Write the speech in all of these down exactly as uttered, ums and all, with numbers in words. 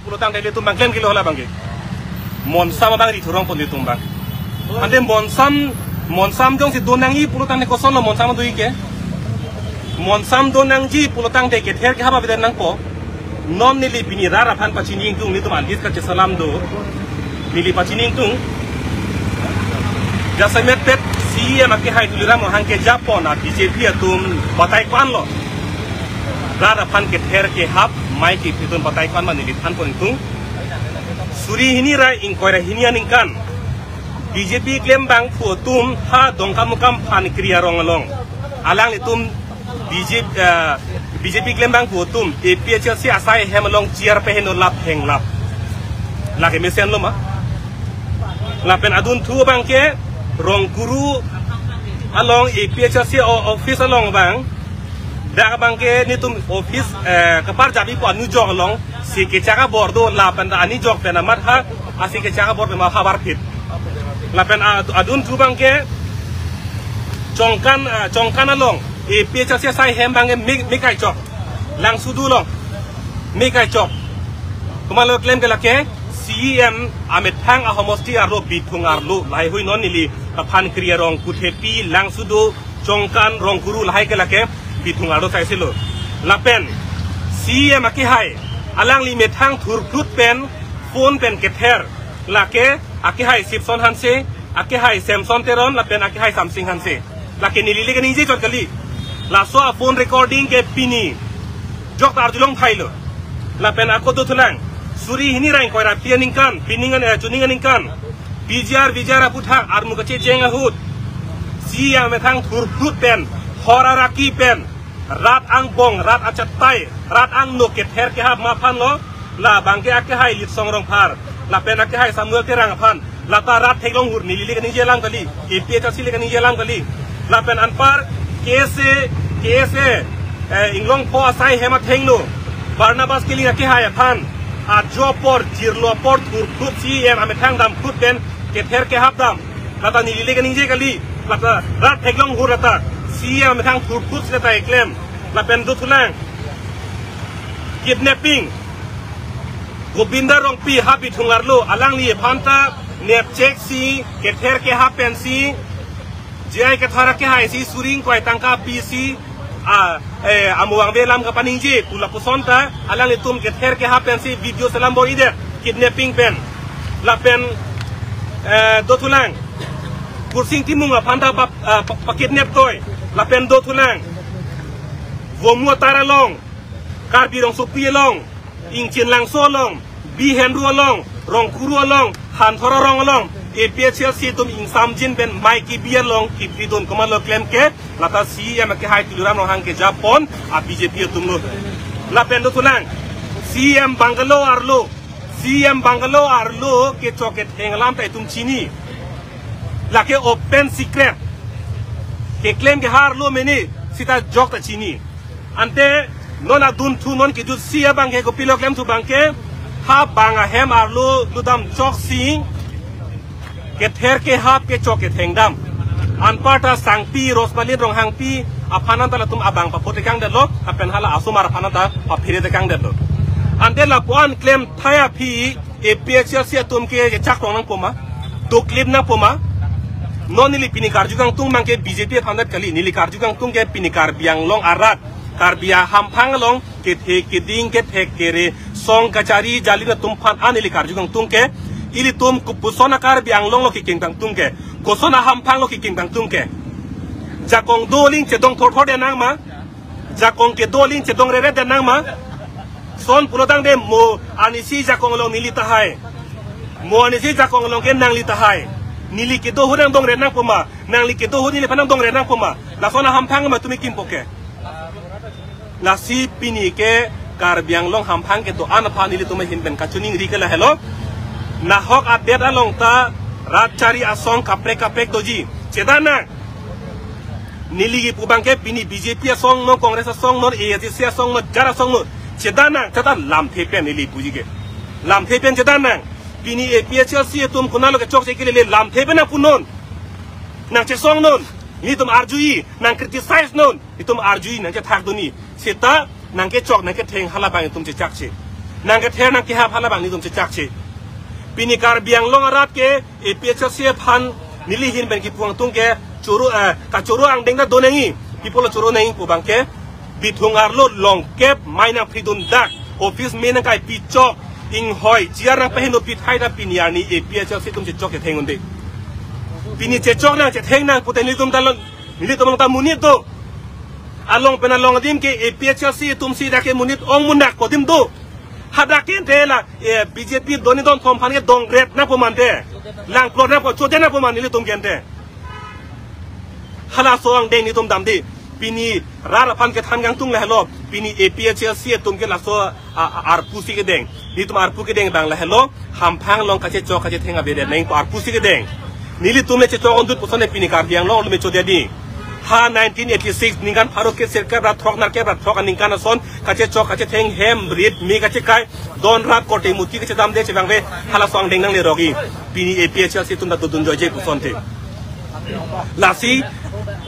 Pulotangte ilitum abang klem kilo hala abangke. Monsam abang ri thurong pon ilitum abang. Ante monsam, monsam jongsi do nangji pulotangte kosonlo monsam do-ik ke. Monsam do nangji pulotangte kether kehap avedetnangpo. Non neli pini rat aphan pachini ingtung, nelitum adis kachesalam do. Neli pachini ingtung. Jasemet pet C E M akehai Tuliram Ronghang kejapon a B J P atum batai ko-anlo. Rat aphan kether kehap, mei kephi atum batai ko-an ma neli thanpon ingtung. Suri hini ra ingkoi ra hini aningkan B J P klembangphu atum ha Dongkamukam Phankri arong along. Alanglitum B J P, eh, B J P klembangphu atum A P H L C asai hem along chair peheno lap henglap. Lake mesenlo ma. Lapen adunthu abangke Rongkuru along A P H L C o-, office along abang. Dak abangke nelitum office, eh, kepar jabi po anu jok along. Si kechak abor do lapen ta ani jok pen amat ha, asi kechak abor pen ma havar phit. Lapen a-, adunthu abangke Chongkan, ah, Chongkan along A P H L C asai hem abangke mei, mei kaichok. Langsudu along mei kaichok. Komatlo klem ke lake C E M amethang ahomosti arlo Bithung arlo laheihui non neli aphan Kriarong Kuthepi Langsudu Chongkan Rongkuru lahai ke lake Bithung arlo saisilo. Lapen C E M akehai alangli methang thurphlut pen phone pen kether lake akehai Sipson Hanse, akehai Samson Teron, lapen akehai Samsing Hanse. Lake neli le kaningje chot kali. Laso a-phone recording ke pini jok ta arjulong thailo. Lapen ako dothulang. Suri hini ra ingkoi ra phli aningkan, pining an, eh, chuning aningkan. P G R, V G R aputhak armu kachecheng ahut C E M amethang thurphlut pen, hor araki pen, rat angbong, rat achatai, rat angno kether kehap ma aphanlo, labangke akehai Litsong Rongphar, lapen akehai Samuel Terang aphan, lata rat theklong hur neli le kaningje alam kali, A P H L C le kaningje alam kali, lapen anpar K S A, K S A, eh, Inglongpho asai hem athengno, Barnabas Killing akehai aphan, ajo apor, jirlo apor, thurphlut C E M amethang damphlut pen, kether kehap dam, lata neli le kaningje kali, lata rat theklong hur lata, C E M amethang thurphlut si lata eklem, lapen dothulang. Kidnapping. Gobinda Rongpi ha Bithung arlo, alangli aphan ta nepchek si, kether kehap pensi, J I Kathar akehai si, suri ingkoi tangka pisi, a, eh, amuang ve lam kapaningje, pu lapuson ta, alanglitum kether kehap pensi, video selam bor-idet, kidnapping pen. Lapen, eh, dothulang. Kursing Timung aphan ta pa, ah, pa, pakidnap toi. Lapen dothulang. Vomu atar along, Karbi Rongsopi along, Ingchin Langso along, Bihenru along, Rongkuru along, Hanthor arong along, A P H L C atum ingsamjin pen mei kebi along kipidun komatlo klem ke, lata C E M akehai Tuliram Ronghang kejapon, a B J P atumlo. Lapen dothulang, C E M bungalow arlo, C E M bungalow arlo kechok ketheng alam ta itum chini. Lake open secret. Keklem ke ha arlo mene sita jok ta chini. Ante non adunthu non kejutsi abangke kopilo klemthu abangke ha bang ahem arlo ludam choksi kether kehap kechok ketheng dam. Anparta Sangpi Rosmalin Ronghangpi aphan anta latum abang papo tekangdetlo, lapen hala asomar aphan anta paphere tekangdetlo. Ante lapu-an klem thai aphi A P H L C atum ke chak rong nangpo ma, doklip nangpo ma. Non neli pini karju kangtung abangke B J P aphan det kali, neli karju kangtung ke pini Karbi Anglong arat, Karbi ahamphang along kethe keding kethek kere song kachari jali atum aphan an neli karju kangtung ke, ilitum kopuson a-Karbi Anglong lo kekim kangtung ke, koson ahamphang lo kekim kangtung ke. Jakong doling chedong thorthor de nang ma, jakong kedoling chedong rere de nang ma. Son pulotangte mo anisi jakong along neli tahai, mo anisi jakong along ke nangli tahai. Neli kedo ahut nangdong re nangpo ma, nangli kedo ahut neliphan nangdong re nangpo ma. Lason ahamphang ma tumi kimpo ke. Lasi pini ke Karbi Anglong hamphang kedo-an aphan ilitum ahin pen kachiningri ke lahelo. Nahok adet along ta rat chari asong kaprek kaprek doji. Chedan nang. Neli kipu abangke pini B J P asong non, Congress asong non, A I C C asong non, jar asong non. Chedan nang, chedan lamthe pen neli puji ke. Lamthe pen chedan nang. Pini A P H L C atum konatlo kechokche kelele lamthe pen nangpu non. Nangchesong non. Nelitum arjui, nang criticize non. Itum arjui nangkethak duni. Seta nangkechok nangketheng halabang itum chechakche. Nangkether nangkehap hala abang nelitum chechakche. Pini Karbi Anglong arat ke A P H L C aphan neli ahin pen kipu angtung ke choro, eh, kachoro angdeng ta do nangji. Pi apotlo choro nangji pu abang ke, bithung arlo longkep mei nangphridun dak, office me nangkaipi chok, inghoi, chair nangpaheno pithai ta pini arni A P H L C atum chechok chetheng un-e. Pini chechok nang chetheng nang pute nelitum ta along, nelitum along ta monit do. Along pen along adim ke A P H L C atum si dak ke monit ong mun dak kodim do. Hadak ke ante la, eh, B J P doni don thom aphan ke dongret nangpo mante. Langklot nangpo, chodet nangpo man nelitum ke ante. Halaso angdeng nelitum damde. Pini rat aphan kethan kangtung lahelo. Pini A P H L C atum ke laso, a, a, arpu si kedeng. Nelitum arpu kedeng abang lahelo. Hamphang along kachechok kachetheng avedet nangji pu arpu si kedeng. Nelitum le chechok undut puson le pini Karbi Anglong atum le chodet di. Ha nineteen eighty-six ningkan pharo kre sirkep ra throk nerkep ra throk aningkan ason kachechok kachetheng hem rit me kachekai don rat korte muti kachedamde chevangve halaso angdeng nanglerok-i. Pini A P H L C atum ta dodun joije puson te. Lasi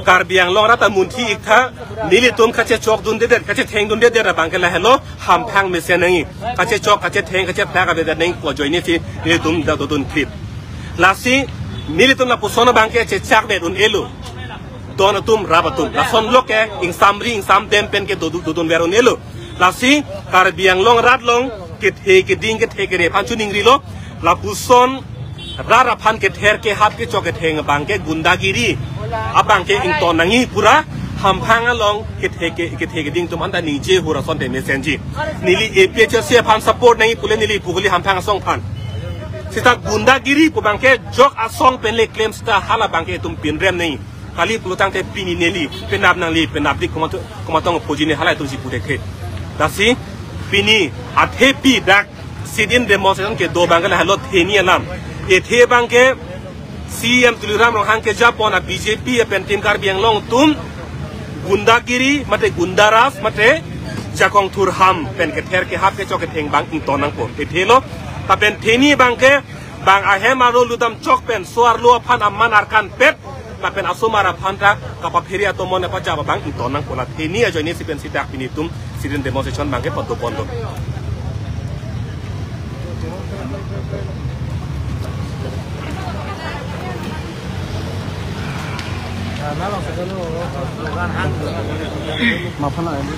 Karbi Anglong arat ta munthi iktha, nelitum kachechok dundedet kachetheng dundedet abang ke lahelo, hamphang mesen nangji. Kachechok kachetheng kachephlak avedet nangji pu ajoine si nelitum ta dodun krit. Lasi nelitum lapuson abang ke chechakdet un-elo. Don atum rap atum. Lason lok ke ingsamri ingsamdem pen ke dodu-, dodunver un-elo. Lasi Karbi Anglong arat along kethe keding kethe kere aphan chuningrilo. Lapuson rat aphan kether kehap kechok ketheng abang ke gundagiri abang ke ington nangji pura, hamphang along kethe ke, kethe keding atum anta ningje hur asonte mesenji. Neli A P H L C aphan support nangji pule neli pu kali hamphang asong aphan. Seta gundagiri pu abang ke jok asong pen le klem seta hala abang ke itum pinrem nangji. Kali pulotangte pini neli penap nangli penap dik komat-, komatong pujine hala itum si puthekthe. Lasi pini athepi dak sit-in demonstration kedo abang ke lahelo theni alam. Ethe abang ke C E M Tuliram Ronghang kejapon a B J P pen Team Karbi Anglong atum gundagiri mate gundaraj mate jakong thurham pen kether kehap kechok ketheng abang ington nangpo. Ethelo. Lapen theni abang ke bang ahem arlo ludam chok pen so arlo aphan aman arkan pet lapen asomar aphan ta kapaphere atomon apachap abang ington nangpo. La theni ajoine si pensi dak pini itum sit-in demonstration abang ke padopon do. Maphan a ini.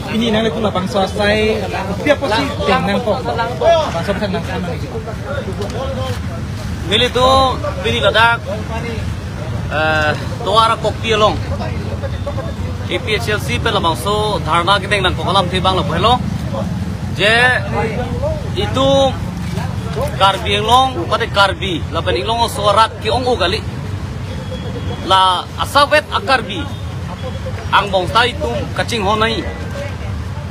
Pini nanglitum labangso asai, pi apotsi deng nangkok, labangso aphan nang. Nelitum pini ladak, eh, Tovar Kokpi along A P H L C pen labangso dharna kedeng nangkok alamthe abang lapu helo. Je itum Karbi Anglong, mate Karbi, lapen Inglong aso arat ke-ong-o kali. La asavet a-Karbi angbong ta itum kachinghon nangji.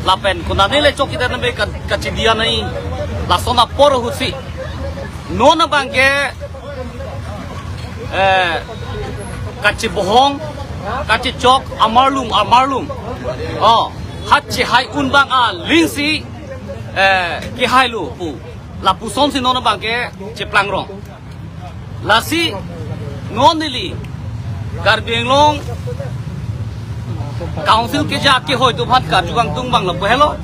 Lapen konane le chokidar name ka-, kachidiya nangji. Lason apor ahutsi non abang ke, eh, kachibohong, kachichok, amarlum, amarlum. Oh, hat chehai un abang aling si, eh, kehailo pu. Lapuson si non abang ke cheplangrong. Lasi non neli Karbi Anglong Council keja kehoi atum aphan karju kangtung abang lapu helo.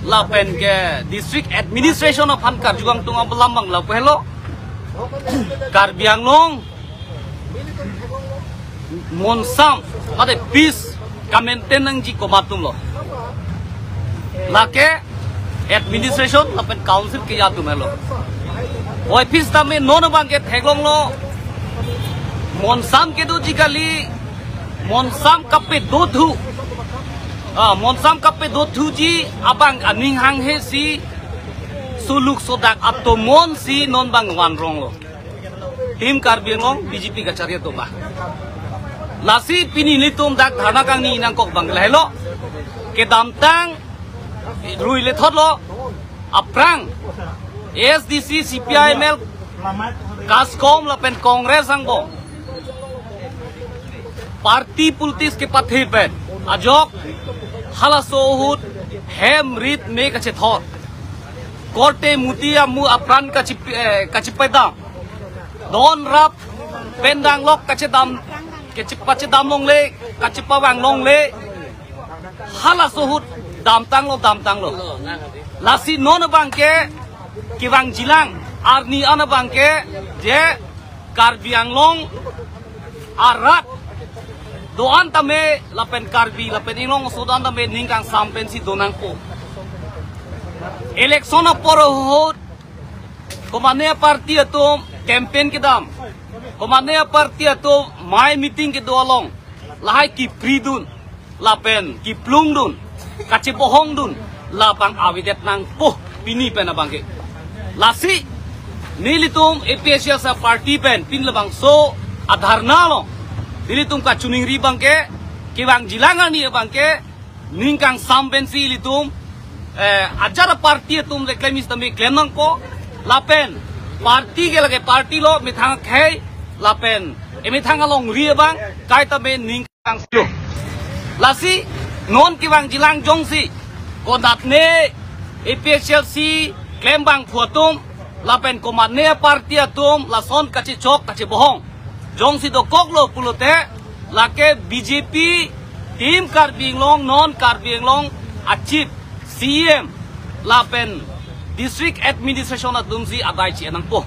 Lapen ke District Administration aphan karju kangtung alam abang lapu helo. Karbi Anglong monsam, mate peace ka-maintain nangji komat atumlo. Lake administration lapen council keja atum helo. Oi peace tame non abang ke theklonglo. Monsam kedoji kali, monsam kapedothu. Ah, monsam kapedothuji abang aning hanghe si suluk sodak atomon si non abang vanronglo. Team Karbi Anglong B J P kachari atum ba. Lasi pini nelitum dak dharna kangni nangkok abang lahelo. Kedamtang rui lethotlo, aphrang ASDC, CPI ML, KASCOM lapen Congress angbong party politics kepathe pen ajok halaso ahut hem rit me kachethor, korte muti amu apran kachi, eh, kachipedam, don rap pen danglok kachedam, kachi, kachedam longle, kachipavang longle, halaso ahut damtanglo, damtanglo. Lasi non abangke kevangjilang arni an abangke je Karbi Anglong arat do-an tame lapen Karbi lapen Inglong aso do-an tame ning kangsam pensi donangpo. Election apor ahut komatne party atum campaign kedam, komatne party atum mai meeting kedo along lahai kipridun lapen kiplungdun, kachebohongdun, labang avedet nangpo pini pen abangke. Lasi nelitum APHLC party pen pini labangso adharna along nelitum kachiningri abangke, kevangjilang arni abangke ning kangsam pensi ilitum, eh, ajat party atum le klem sitame klem nangpo, lapen party ke lake party lo, methang akhei lapen emethang alongri abang kaita me ning kangsam. Lasi non kevangjilang jongsi konatne APHLC klembangphu atum lapen komatne party atum lason kachechok kachebohong jongsi dokoklo pulote, lake BJP, Team Karbi Anglong, non Karbi Anglong a-chief, CEM lapen district administration atumsi adai chi-en nangpo.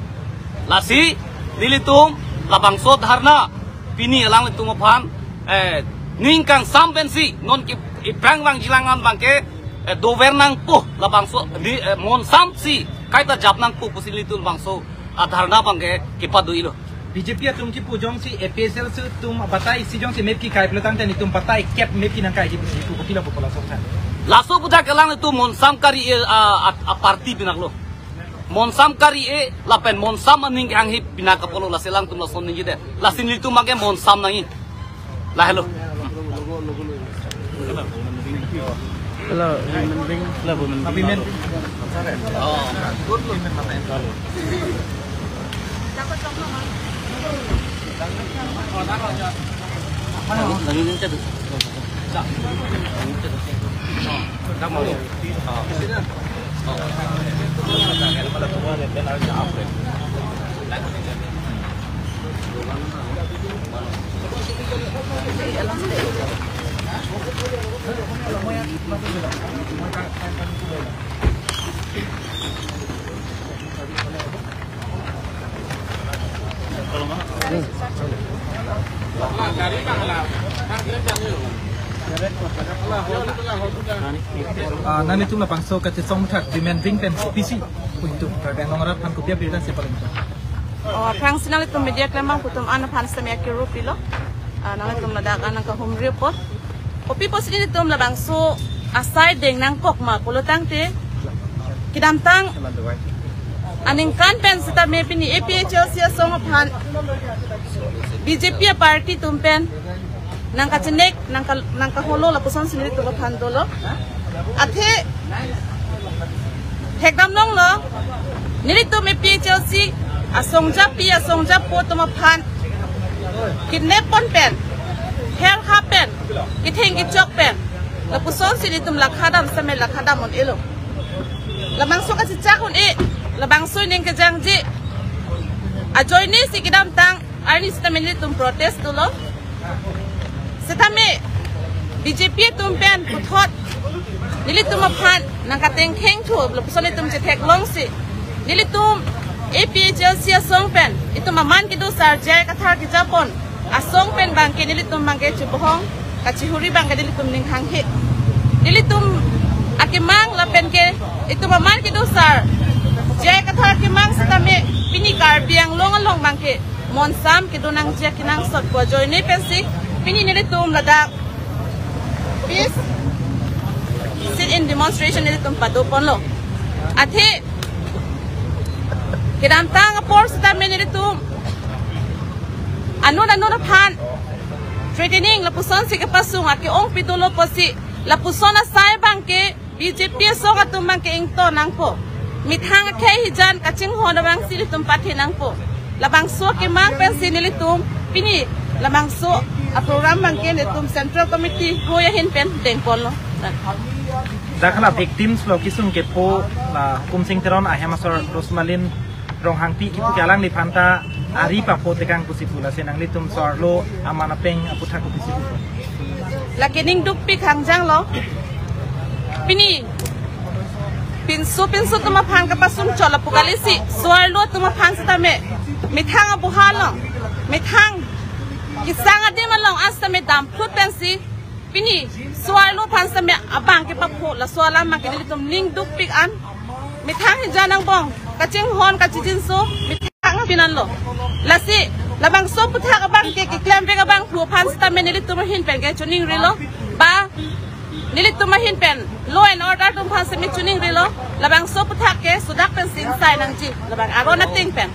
Lasi nelitum labangso dharna pini alanglitum aphan, eh, ning kangsam pensi non ke iprang vangjilang an abangke, eh, dover nangpo, labangso di, eh, monsamsi kaita jap nangpo pusi nelitum labangso adharna abangke kepado-ilo. BJP atum kipu jongsi APHLC atum batai isi jongsi mep kekai pulotangte nelitum batai kep mep kenangkai kipu si kipu kopilo pupo laso aphuthak. Laso aphuthak alanglitum monsam kari-e, a, a, a party pinaklo. Monsam kari-e lapen monsam aning kehang hi pinak apotlo, lasi alangtum lason ningjedet. Lasi nelitum abangke monsam nangji. Lahelo. Hello, women wing. Hello, women wing. Women. Oh. Lagi, lagi ni, cakap. Ah, nanglitum labangso kachesong thak women wing pen kopisi pu itum Karbi Anglong arat aphan kopi abirta si paling. Oh, aphrangsi nanglitum media klembangphu atum an aphan sitame akuru pilo. Ah, nanglitum ladak an nangkahumri apot. Kopi pusi nelitum labangso asai deng nangkok ma pulotangte kedamtang aningkan pen sitame pini APHLC asong aphan BJP a party atum pen nangkachenek, nangka, nangkaholo lapusonsi nelitum aphan dolo. Athe thekdam longlo, nelitum APHLC asongjapi asongjapo atum aphan kidnap pon pen, her ha pen, kitheng kichok pen, lapusonsi nelitum lakha dam sitame lakha dam un-elo. Labangso kachechak un-e, labangso ning kejangje ajoinesi kedamtang arni sitame nelitum protest dolo. Sitame BJP atum pen puthot nelitum aphan nangkatengkheng thu lapuson itum chetheklongsi nelitum APHLC asong pen itum aman kedo sar J I Kathar kejapon asong pen abangke nelitum abangke chebohong kachihuri abangke nelitum ning hanghe. Nelitum akemang lapen ke itum aman kedo sar J I Kathar akemang sitame pini Karbi Anglong along abangke monsam kedo nangji akenangsot pu ajoine pensi pini nelitum ladak peace sit-in demonstration nelitum padoponlo. Athe kedamtang apor sitame nelitum anut anut aphan threatening lapusonsi kepasung ake-ong pidolo pusi lapuson asai abangke BJP asong atum abangke ingto nangpo. Methang akhei hijan kachinghon abang si nelitum pathe nangpo. Labangso akemang pensi nelitum pini labangso aprogram abangke nelitum Central Committee hoi ahin pen dengponlo. Dakhala victims lo kisung kepho la Hukum Sing Teron ahem asor Rosmalin Ronghangpi kipu ke alangliphan ta ari papho tekang pusi pu, lasi nanglitum so-arlo aman apeng aputhak pusi pu. Lake ning dukpik hangjanglo. Pini pinso pinso atum aphan kapasung chot lapu kalisi, so-arlo atum aphan sitame methang abuhal along, methang kesang adim along an sitame damphlut pensi pini so-arlo aphan sitame abang kepapho, laso alam abangke nelitum ning dukpik an. Methang hijan angbong kachinghon kachijinso methang aphi anlo. Lasi labangso aputhak abangke keklemvek abangphu aphan sitame nelitum ahin pen ke choningrilo. Ba nelitum ahin pen law and order atum aphan sitame choningrilo. Labangso aputhak ke sudak pensi ingsai nangji labang aron ateng pen.